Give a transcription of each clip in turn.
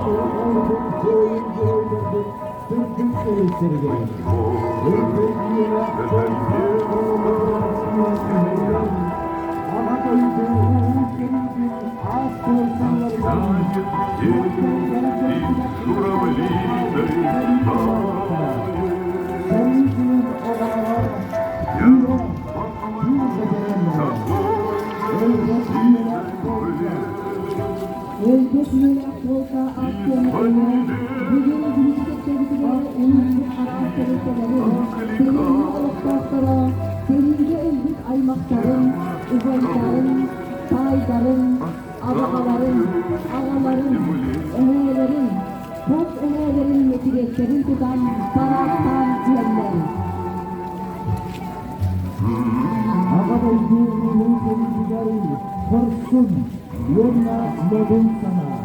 Олорбут буойун геройдарбыт сырдык кэриэстэригэр, өлбөт үйэлээх полка холобурдаах түһэригэр, Аҕа дойду Улуу сэриитин аас-туор сылларыгар Журавлиной Сэрии сылын оҕолоро үлэ, тыыл бэтэрээннэрэ, өлбөт үйэлээх полка Өлбөт үйэлээх полка акцияны тэҥэ бүгүн Бүлүүчүкэбитигэр улууспут араас тэрилтэлэрин, сэлиэнньэ олохтоохторо сэриигэ өлбүт аймахтарын, убайдарын, таайдарын, абаҕаларын, аҕаларын, эһээлэрин, хос эһээлэрин мэтириэттэрин тутан параадтаан иһэллэр. Аҕа дойду Улуу сэриитигэр хорсун уонна модун санаа,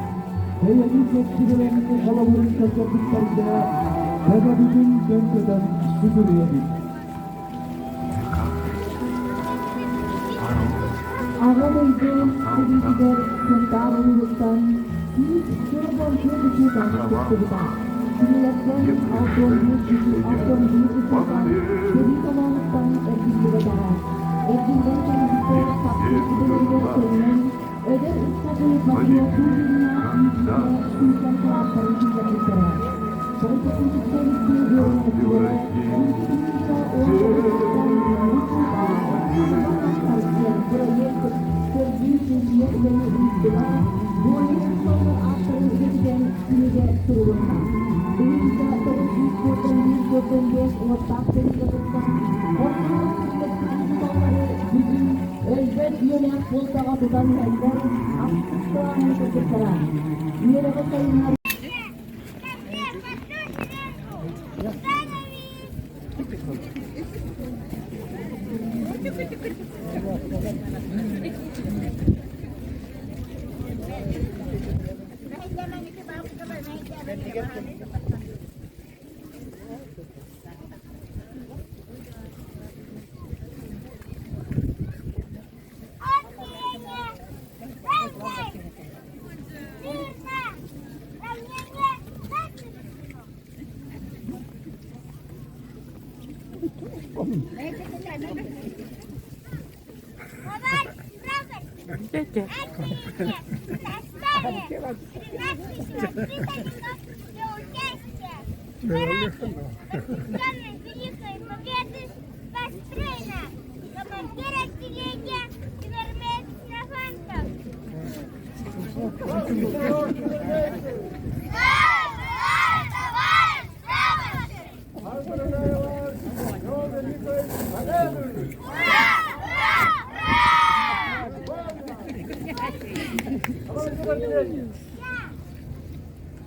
бэйэни чэпчигирэн холобурун көрдөрбүттэргэ төбөбүтүн төҥкөтөн сүгүрүйэбит. Аҕа дойду сэриитигэр Сунтаар улууһуттан 144 учуутал кыттыбыта. Кинилэртэн 61 учуутал сэрии толоонуттан эргиллибэтэҕэ. Эргиллэн кэлбиттэр таптыыр идэлэригэр төннөн, эдэр ыччаты патриоттуу тыыннаах иитиигэ сүүйтэн кылааттарын киллэрбиттэрэ. Политехническэй лицей үөрэнээччилэрэ 2 тыһыынча 19 сылтан учуутал оскуолаҕа диэн бырайыак көрдүүр-чинчийэр үлэни ыыттылар, буойун учууталлар ааттарын үйэтитэн кинигэ сурулунна. 1991-45 уоттаах сэриигэ кыттан, хорсуннук сэриилэспит учууталлары бүгүн өлбөт үйэлээх суолтаҕа тутан иһэллэр, ахсыс кылааһын кыргыттара. Үөрэҕи сайыннарыы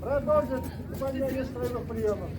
Продолжит выполнение строевых приемов.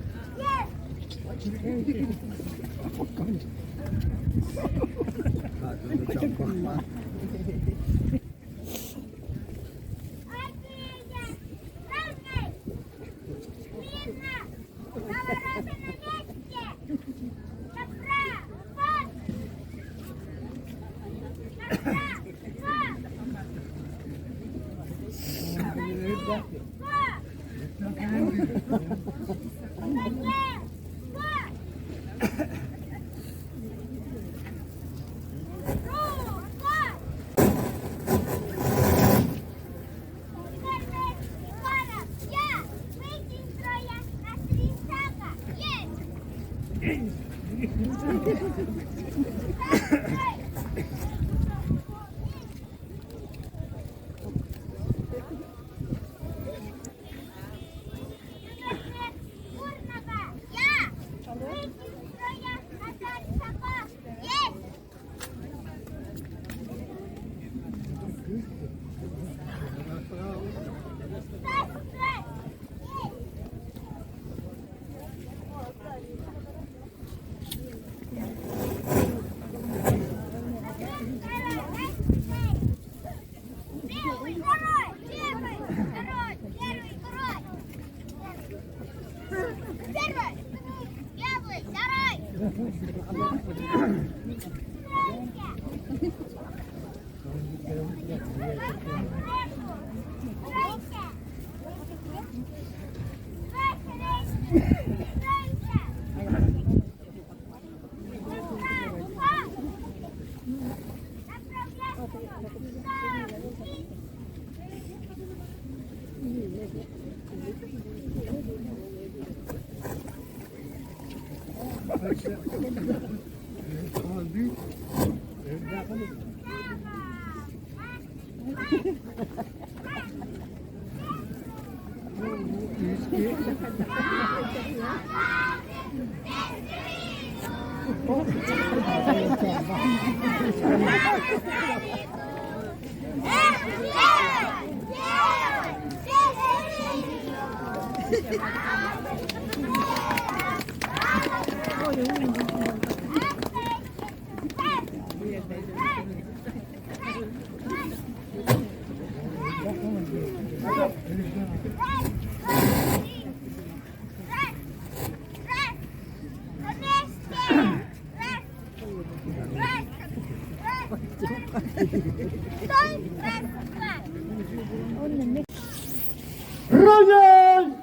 Равняй!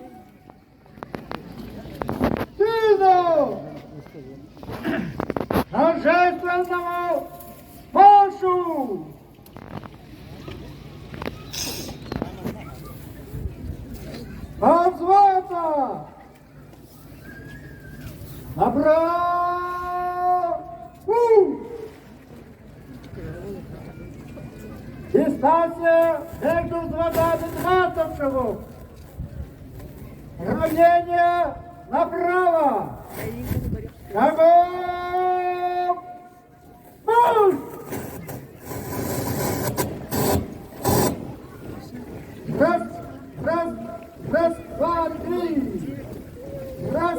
Сильно! Торжественному маршу! Отзваться! Направо! Дистанция между взводами 20 шагов. Равнение направо. Шагом! Марш! Раз, раз, раз, два, три. Раз.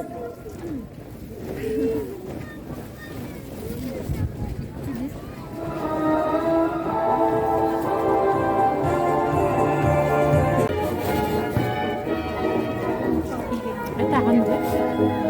Этэҕин дуу?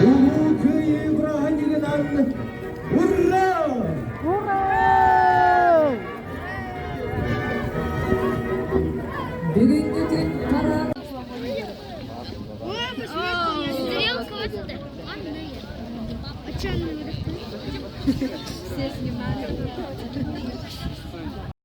Улуу Кыайыы бырааһынньыгынан Ура! Ура! Бүгүҥҥү күн хара Стрелка вот это.